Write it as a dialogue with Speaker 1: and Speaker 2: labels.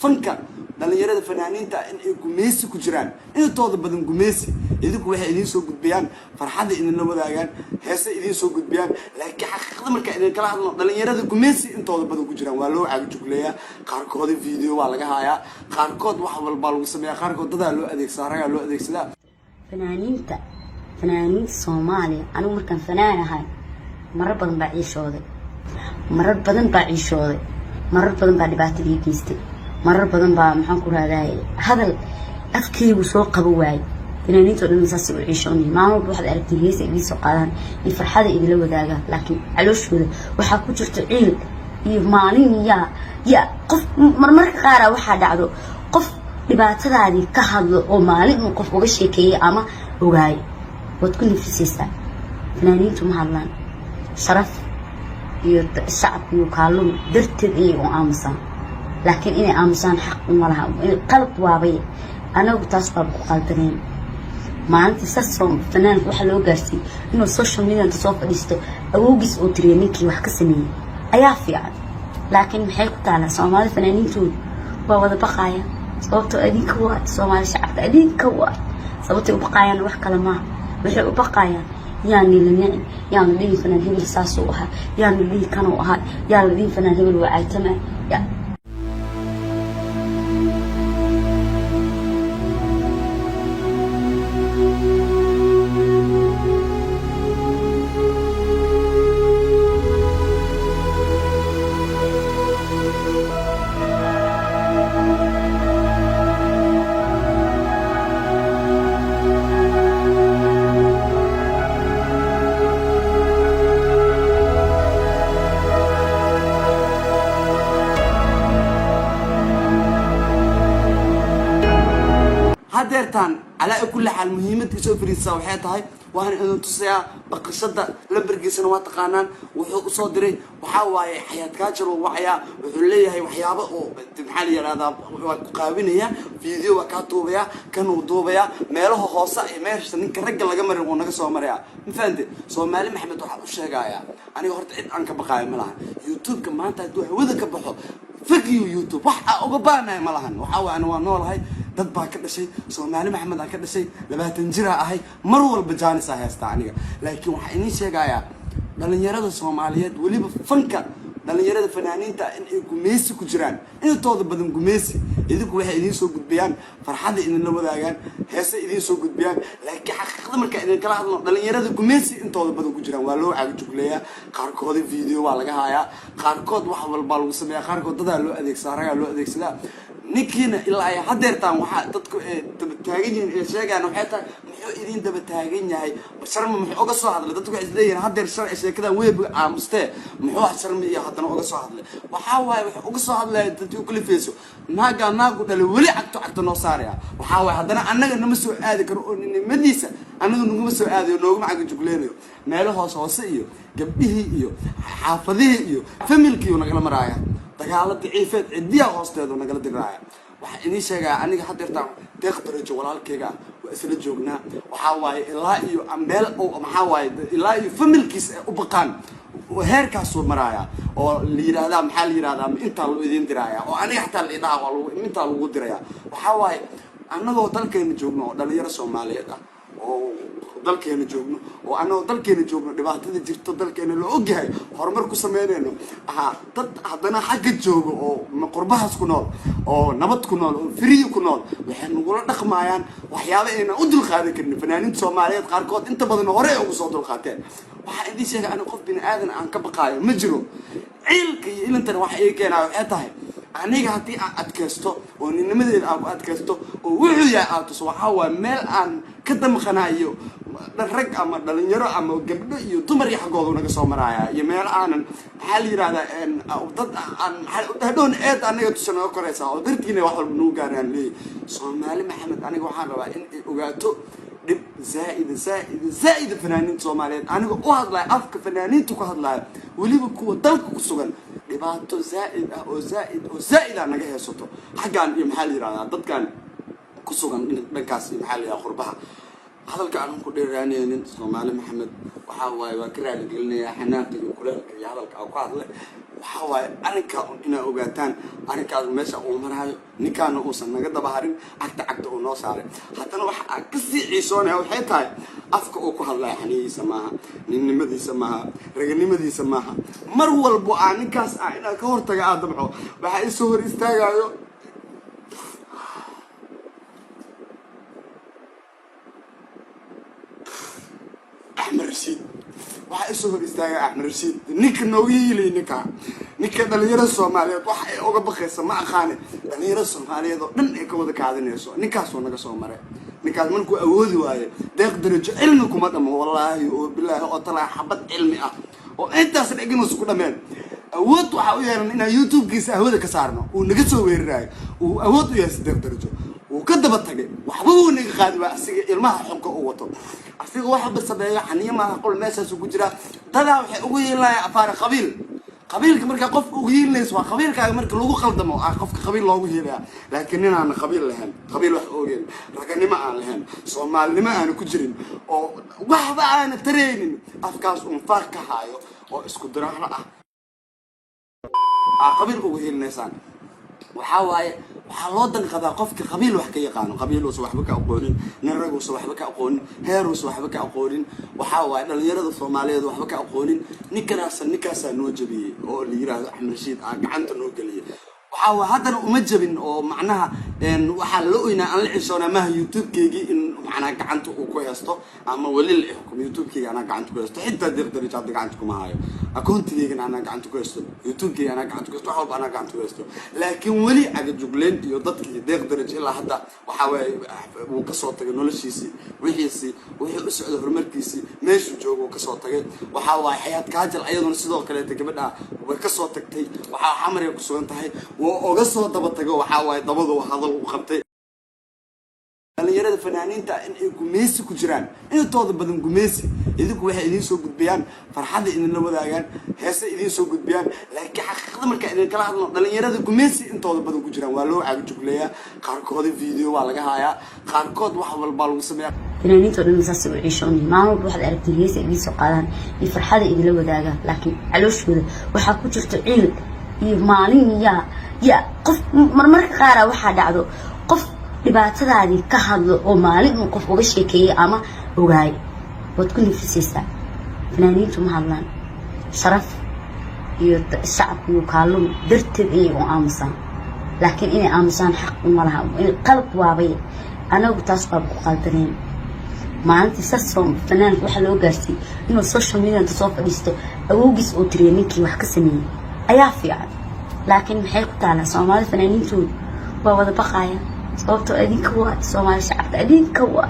Speaker 1: Fanka dhalinyarada fanaaniinta in ay gumeysi ku jiraan, intooda badan gumeysi. Idinku waxay idiin soo gudbiyaan farxadda, idinla wadaagaan heese, idiin soo gudbiyaan, laakiin xaqiiqada markaa idin kala hadlo, dhalinyarada gumeysi intooda badan ku jiraan. Waa loo caagajugleeyaa qaarkooda, video waa laga hayaa qaarkood, wax walbaa lagu sameeyaa qaarkood, dadaa loo adeegsadaa, ragaa loo adeegsadaa.
Speaker 2: Fanaaniinta Soomaaliya, anigu markaan fanaan ahay, marar badan baa ciishooday, marar badan baa ciishooday, marar badan baa dhibaatada ii geystay, marar badan baa, maxaan ku rahdaay, hadal afkeygu soo qabo waayey. Fanaaniinta o dhan saasay u ciishoonay. Maalin walba waxaad aragtay heesa idiin soo qaadaan iyo farxada idinla wadaagaan, laakiin calooshooda waxaa ku jirta ciil iyo maalin yaa qof. Marmarka qaara waxaa dhacdo qof dhibaatadaadii ka hadlo oo maalin uu qof uga sheekeeyay ama ogaayo, waad ku nafisaysaa. Fanaaniintu ma hadlaan, sharaf iyo shacabka iyo kaalum darteed ayay u aamusaan, laakiin inay aamusaan xaq uma laha, qalad waabay. Anagu taas baaba ku qaldaneen. Maalintii saas fanaanka waxaa loo gaarsiiyey inuu social media inta soo fadhiisto awowgiis oo tiriya ninkii wax ka sameeyey ayaa fiican, laakiin maxay ku taalaa? Soomaalida fanaaniintoodu waa wada baqaaya, sababtoo adinka waa Soomaali, shacabka adinka waa. Sababtay u baqaayaan wax kale maaha, waxay u baqaayaan yaan la nicin, yaan la dhihin fanaan hebel saasuu ahaa, yaan la dhihin kanuu ahaa, yaan la dhihin fanaan hebel waa caytama ya.
Speaker 1: Hadeertaan, calaa kulli xaal, muhiimadda isoo fariisaa waxay tahay waana idin tusayaa baqashada. Lambarkiisana waa taqaanaan. Wuxuu usoo diray waxaa waaye Xayaat Kaajar uu wacayaa. Wuxuu leeyahay waxyaabo oo, maxaa la yidhahdaa, waa ku qaawinaya, video waa kaa duubayaa, kanuu duubayaa, meelaha hoose iyo meesha ninka ragga laga marin wuu naga soo marayaa. Ma fahamte? Soomaali Maxamed waxaa u sheegayaa, aniga horta cid aan ka baqaayo ma laha. YouTube-ka maanta hadduu hawada ka baxo, fuck you YouTube, wax aa uga baanahay ma lahan. Waxaa waay, ani waa noolahay, dad baa ka dhashay, Soomaali Maxamed aan ka dhashay, 20 jiraa ahay, mar walba jaanisaa haystaa aniga. Laakiin waxaa idiin sheegayaa dhalinyarada Soomaaliyeed, weliba fanka dhalinyarada fanaaniinta, in ay gumeysi ku jiraan, intooda badan gumeysi. Idinku waxay idiin soo gudbiyaan farxadda, idinla wadaagaan heese, idiin soo gudbiyaan, laakiin xaqiiqada markaa idin kala hadlo, dhalinyarada gumeysi intooda badan ku jiraan. Waa loo caagajugleeyaa qaarkooda, video waa laga hayaa qaarkood, wax walbaa lagu sameeyaa qaarkood, dadaa loo adeegsadaa, ragaa loo adeegsadaa. Ninkiina ilaa ay hadeertaan waxaa dadku ay daba taagan yihiin ee sheegaan waxay tahay, muxuu idin daba taagan yahay Sharma? Muxuu uga soo hadlay? Dadku waxay isleeyihiin hadeer sharci sheekadan weeb aamustee, muxuu Sharma iyo haddana uga soo hadlay? Waxaa waaye, wuxuu uga soo hadlaya dadkii u kalifayso naagaa naagu dhalay weli cagto cagto noo saaraya. Waxaa waaye, haddana annaga nama soo aadi karo oo ninimadiisa annaga naguma soo aadayo, nooguma cagajugleynayo. Meelo hoose hoose iyo gabdhihii iyo xaafadihii iyo familkiiyu nagala maraaya, dagaalo daciifeed cidiyaa hoosteedu nagala diraaya. Waxaa idiin sheegaya aniga hadeertaan Deeq Darajo walaalkayga ah waa isla joognaa. Waxaa waaye, ilaa iyo meel oo, maxaa waaye, ilaa iyo familkiis ay u baqaan heerkaasuu maraaya oo la yidhaahdaa, maxaa la yidhahdaa, intaa loo idiin diraaya oo aniga xataa la idhaha waa lagu intaa lagu diraya. Waxaa waaye, annagoo dalkeena joogno oo dhalinyaro Soomaaliyeed ah oo dalkeena joogno, oo annagoo dalkeena joogno, dhibaatada jirto dalkeena la ogyahay, horumar ku sameynayno ahaa, dad haddana xagga jooga oo qurbahaas ku nool oo nabad ku nool oo free ku nool waxay nagula dhaqmayaan waxyaaba aynan u dulqaadan karin. Fanaaniinta Soomaaliyeed qaarkood inta badan hore ay ugu soo dulqaateen. Waxaa idiin sheegay, aniga qof bini aadan aan ka baqaayo ma jiro. Ciilka iyo ilintana waxa ii keenaya waxay tahay, aniga haddii aan adkaysto oo ninnimadeeda aan ku adkaysto oo wuxuu yahay aad tuso, waxaa waaye meel aan ka damqanayo rag ama dhalinyaro ama gabdho iyo dumar iyo xaggooda naga soo maraaya iyo meel aanan, maxaa la yidhahdaa, dad aan hadhown eed anaga tusa naga koraysaa oo dartiina wax walba nagu gaaraan leeyahy. Soomaali Maxamed, aniga waxaan rabaa in ay ogaato dhib zaa'ida zaa'ida zaa'ida fanaaniinta Soomaaliyeed. Aniga u hadlayo afka fanaaniinta ku hadlayo, weliba kuwa dalka ku sugan, dhibaato zaa'id ah oo zaa'id oo zaa'id ah naga haysato xaggan iyo, maxaa la yidhahdaa, dadkan ku sugan dhankaas iyo, maxaa la yidhahdaa, qurbaha. Hadalka aanan ku dheeraanaynin, Soomaali Maxamed, waxaa waaye, waa ka raaligelinayaa xanaaqa iyo kuleelka iyo hadalka aan ku hadlay. Waxaa waaye arrinkaa un inaa ogaataan arrinkaas meesha uu maraayo, ninkaana uusan naga daba harin, cagta cagta uu noo saaray. Haddana waxa aan kasii ciisoonaya waxay tahay afka uu ku hadlaya xaniyihiisa maaha, ninnimadiisa maaha, raganimadiisa maaha. Mar walbo aan ninkaas ah inaan ka hortaga aa damco, waxaa isoo hor istaagayo Axmed Rashiid. Waxaa isoo hor istaagaya Axmed Rashiid, ninka nooga yiilay, ninka dhalinyarada Soomaaliyeed waxa ay uga baqaysa ma aqaane, dhalinyarada Soomaaliyeed oo dhan ay ka wada kaadinayso. Ninkaasoo naga soo maray, ninkaas markuu awoodi waaye Deeq Darajo cilmi kuma dhamo, wallaahi oo bilaahi oo talaa xabad cilmi ah oo intaas dheginuusa ku dhameen. Awood waxaa u yeelan inaan YouTube-kiisa hawada ka saarno, uu naga soo weeraraayo, uu awood u yeesay. Deeq Darajo wuu ka daba tagay, waxba wuu naga qaadi waa asiga ilmaha xunka uu wato. Asiga waxba sameeyo xaniyo maaha, qol meeshaasu ku jiraa. Dadaa waxay ugu yeelanayaan afaara qabiil. Qabiilka markaa qofka ugu hiilinayso waa qabiilkaaga marka lagu qaldamo ah qofka qabiil loogu hiilaya. Laakiin nin aana qabiil lahayn, qabiil wax oogeen, raganimo aan lahayn, Soomaalinimo aana ku jirin, oo waxba aana taraynin, afkaas uun faaq ka haayo oo isku diraaro ah aa qabiil ugu hiilinaysaan. Waxaa waaye waxaa loo danqadaa qofka qabiil wax ka yaqaano. Qabiil uusan waxba ka aqoonin, nin rag uusan waxba ka aqoonin, heer uusan waxba ka aqoonin, waxaa waaye dhalinyarada Soomaaliyeed waxba ka aqoonin. Ninkanaasa ninkaasaa noo jabiyey oo la yiraahdo Axmed Rashiid aa gacanta noo geliyey. Waxaa waa haddana uma jabin oo macnaha waxaa la oynaa aan la cishoonaa maaha YouTube-keygii in macnaha gacanta uu ku haysto ama weli la xukumo. YouTube-keyga anaa gacanta ku haysto, xitaa Deeq Darajo hadda gacanta kuma hayo. Akoontigeygana anaa gacanta ku haysto, YouTube-keyga anaa gacanta ku haysto, wax walba anaa gacanta ku haysto. Laakiin weli cagajugleyn iyo dadka iyo Deeq Darajo ilaa hadda waxaa waaye wuu kasoo tagay noloshiisii, wixiisii, wuxuu u socday, horumarkiisii, meeshuu joogo wuu kasoo tagay. Waxaa waaye Xayaat Kaajal ayaduna sidoo kaleeta gabadha way kasoo tagtay, waxaa Xamaray ku sugan tahay, wuu oga soo daba tago. Waxaa waaye dabadu hadal u qabtay. Dhalinyarada fanaaniinta in ay gumeysi ku jiraan intooda badan, gumeysi. Idinku waxay idiin soo gudbiyaan farxadda, idinla wadaagaan heese, idiin soo gudbiyaan, laakiin xaqiiqada markaa idin kala hadlo, dhalinyarada gumeysi intooda badan ku jiraan. Waa loo caagajugleeyaa qaarkooda, video waa laga hayaa qaarkood, wax walbaa lagu sameeyaa.
Speaker 2: Fanaaniinta o dhan saasay u ciishoonyihin. Maalin walba waxaad aragtiin heesa idiin soo qaadaan iyo farxada idinla wadaagaan, laakiin calooshooda waxaa ku jirta ciil iyo maalin yaa qof. Marmarka qaara waxaa dhacdo qof dhibaatadaadii ka hadlo oo maalin uu qof uga sheekeeyey ama ogaay, waad ku nafisaysaa. Fanaaniintu ma hadlaan, sharaf iyo shacabka iyo kaalum darteed ayay u aamusaan, laakiin inay aamusaan xaq uma laha, qalad waabay. Anagu taas waaba ku qaldaneen. Maalintii saasoo fanaanka waxaa loo gaarsiiyey inuu social media inta soo fadhiisto awowgiis uu tiriyay ninkii wax ka sameeyey ayaa fiican. Laakiin maxay ku taalaa? Soomaalida fanaaniintoodu waa wada baqaaya, sababtoo idinka waa Soomaali, shacabka idinka waa.